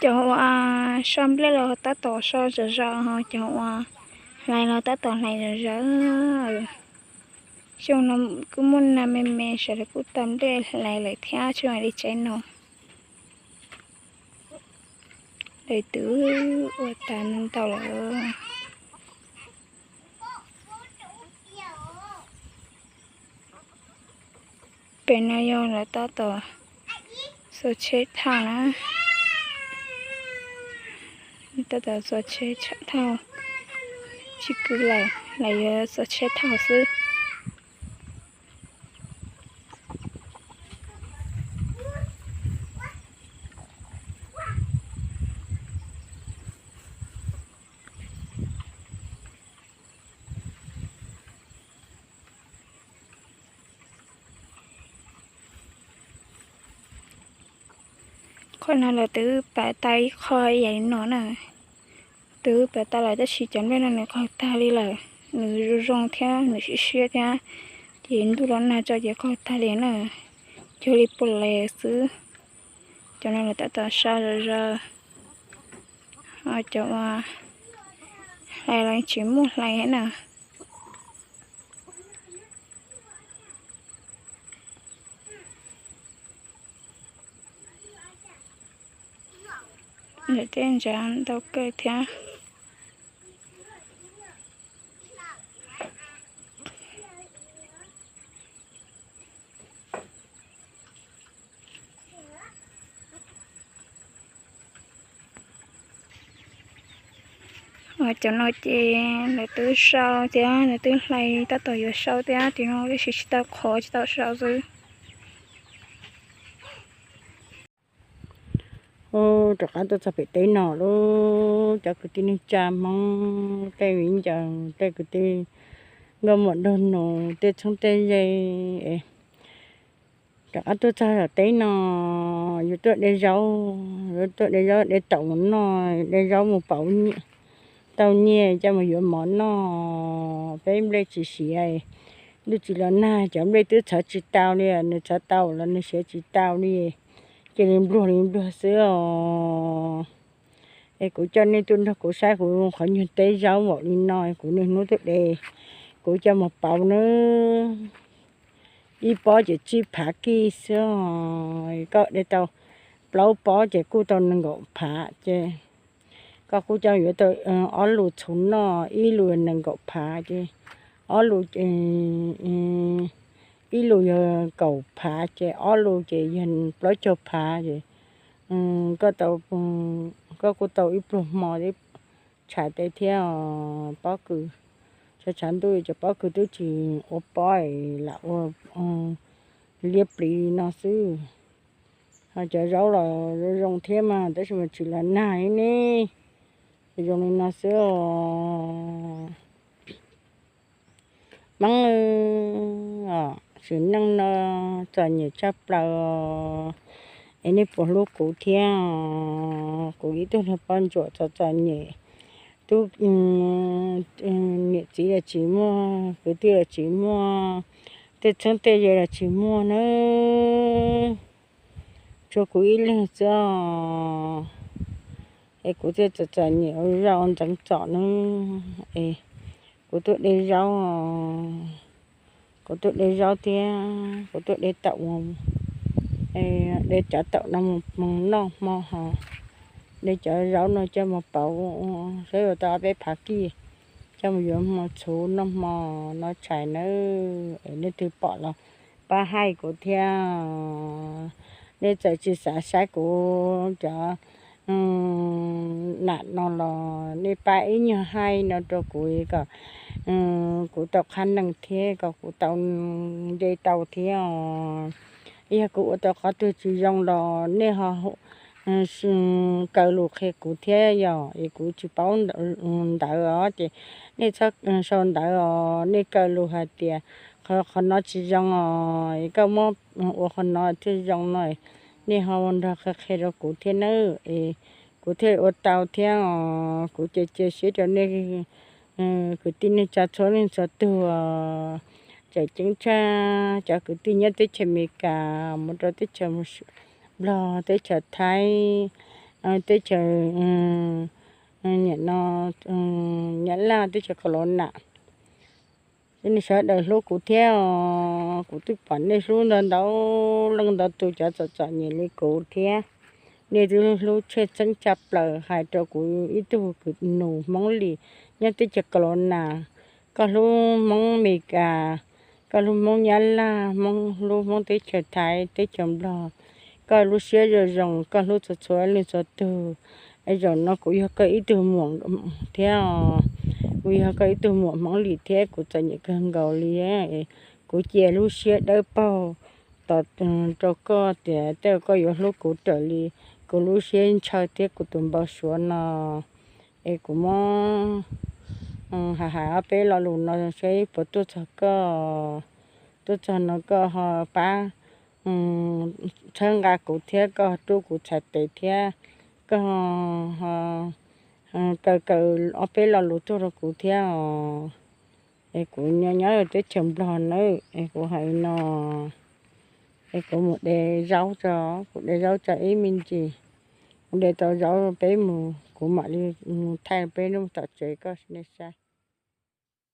Cov uas so nplej los tab tom so zom zaws, cov uas hlais los tab tom hlais zom zaws. Xyoo no kuj muaj nag me me, sawv daws kuj tau nplej hlais lawm thiab, tsis ua li tsev no. Lawv twb ua tas ntau lawm. Pem no yog lawv tab tom xuas tsheb thauj na, tab tom xuas tsheb thauj, tsis kwv lawm, lawv yuav xuas tsheb thauj xwb. Qhov no lawv twb pav tau ib qho ib yam li no na. Twb pav tau lawm tab sis cov nplej no nws qaug tag li lawm, nws zoo zoo thiab nws siab siab thiab, ces ntuj los nag tso ces qaug tag li na, cuag li puas les xwb. Cov no lawv tab tom so zom zaws, ho cov uas hlais los tsis muaj hlais na. Lawv tej ntsav ntau kawg thiab. Cov no ces lawv twb sau thiab, lawv twb hlais tab tom yuav sau thiab, ces no tab sis tsis tau qhov tsis tau sau xwb. Rov qab tuaj txog pem teb no lauj, cov kwv tij neej tsa Hmoob, tej viv ncaus, tej kwv tij nkauj muam nraug nus, tej txheeb tej ze, rov qab tuaj txog tom teb no, yuav tuaj de zaub, yuav tuaj de zaub de taum mus noj, de zaub mus pauv tau nyiaj coj mus yuav mov noj. Peb nplej tsis siav, ntuj tsis los nag, cov nplej twb txhawv tsis tau li, nws txhawv tau los nws siav tsis tau li, cia li npluag li npluag xwb os. Es kuv coj nej tuaj nrog kuv saib kuv qhov nyuag teb zaub npaum li no, kuv niaj hnub tuaj de, kuv coj mus pauv nawb. Ib pob ces tsib phav kij xwb os, koj de tau plaub pob ces kuj tau nees nkaum phav ces koj kuj coj yuav tau ob lus txhuv noj, ib lus nees nkaum phav ces ob lus, ib lus yog kaum phav ces ob lus ces yog plaub caug phav ces koj tau, koj kuj tau ib pluag hmo tshais tes thiab os. Pob kws, tshav tshav ntuj cov pob kws twb tsis ua pob lam ua liab pliv li no xwb. Ho cov zaub los zoo zoo thiab mas tab sis mas tsis los nag li ne, zoo li no xwb os. Hmoob, sim neej no txom nyem tshaj plaws os. Es nej puas hlub kuv thiab? Kuv ib tug niag poj ntsuam txom txom nyem, tub, niam txiv los tsis muaj, kwv tij los tsis muaj, tej txheeb tej ze los tsis muaj nawb. Tshuav kuv ib leeg xwb os. Es kuv thiaj txom txom nyem ua zaj ua ntxeev txom nawb. Es kuv tuaj de zaub, kuv tuaj de zaub thiab kuv tuaj de taum, de cov taum no mus noj hmo hos, de cov zaub no coj mus pauv saib yuav tau ob peb phav kij coj mus yuav hmo txhuv noj hmo no tshais nawb. Es leej twg pom los pab haij kuv thiab. Nej txawm tsis xav saib kuv cov nam no los nej pab ib nyuag haij no rau kuv kom kuv tau qhab nees thiab kom kuv tau nce tau thiab os. Yog kuv ua tau qhov twg tsis zoo los nej ho kaw lus qhia kuv thiab yog es kuv tsis paub ntawv os ces nej txhob sau ntawv os, nej kaw lus hais tias qhov no tsis zoo os, es koj muab ua qhov no thiaj zoo no, nej ho nrog qhia qhia rau kuv thiab nawb es kuv thiaj ua tau thiab os. Kuv ces cia siab rau nej kwv tij neej tsa txhua leej txhua tug, tseem ceeb tshaj cov kwv tij nyob teb chaws Amelikas mus rau teb chaws Nplog, teb chaws Thaib, teb chaws, nim no, Nyab Laj, teb chaws Kaus Los Nam. Nej sawv daws hlub kuv thiab os, kuv twb pom nej hlub ntau ntau leej ntau tus cov txom txom nyem li kuv thiab. Nej twb hlub tshaj txheeb tshaj plaws hais rau kuv ib tug kwv nus Hmoob Lis nyob teb chaws Kaus Los Nam. Koj hlub Hmoob Amelikas, koj hlub Hmoob Nyab Laj, Hmoob, hlub Hmoob teb chaws Thaib, teb chaws Nplog. Koj lub siab zoo zoo, koj hlub txhua txhua leej txhua tug. Es zaum no kuv yog koj ib tug muam thiab os, kuv yog koj ib tug muam Hmoob Lis thiab kuv txom nyem kawg nkaus li. Kuv cia lub siab dawb paug tos rau koj tias tej zaum koj yuav hlub kuv raws li kuv lub siab ntshaw thiab kuv tus npau suav no. Es kuv muab hais hais ob peb lo lus no saib puas tuaj txog koj, tuaj txog no koj ho pab txhawb nqa kuv thiab koj rub kuv txhais tes thiab koj kaw kaw ob peb lo lus tuaj rau kuv thiab os. Es kuv nyob nyob teb chaws Nplog nawb, es kuv hais no, es kuv mus de zaub tso, kuv de zaub tso ib me ntsis, kuv de tau zaub peb mus kuv mam li mus thaij peb nub tom tsev koj nej saib.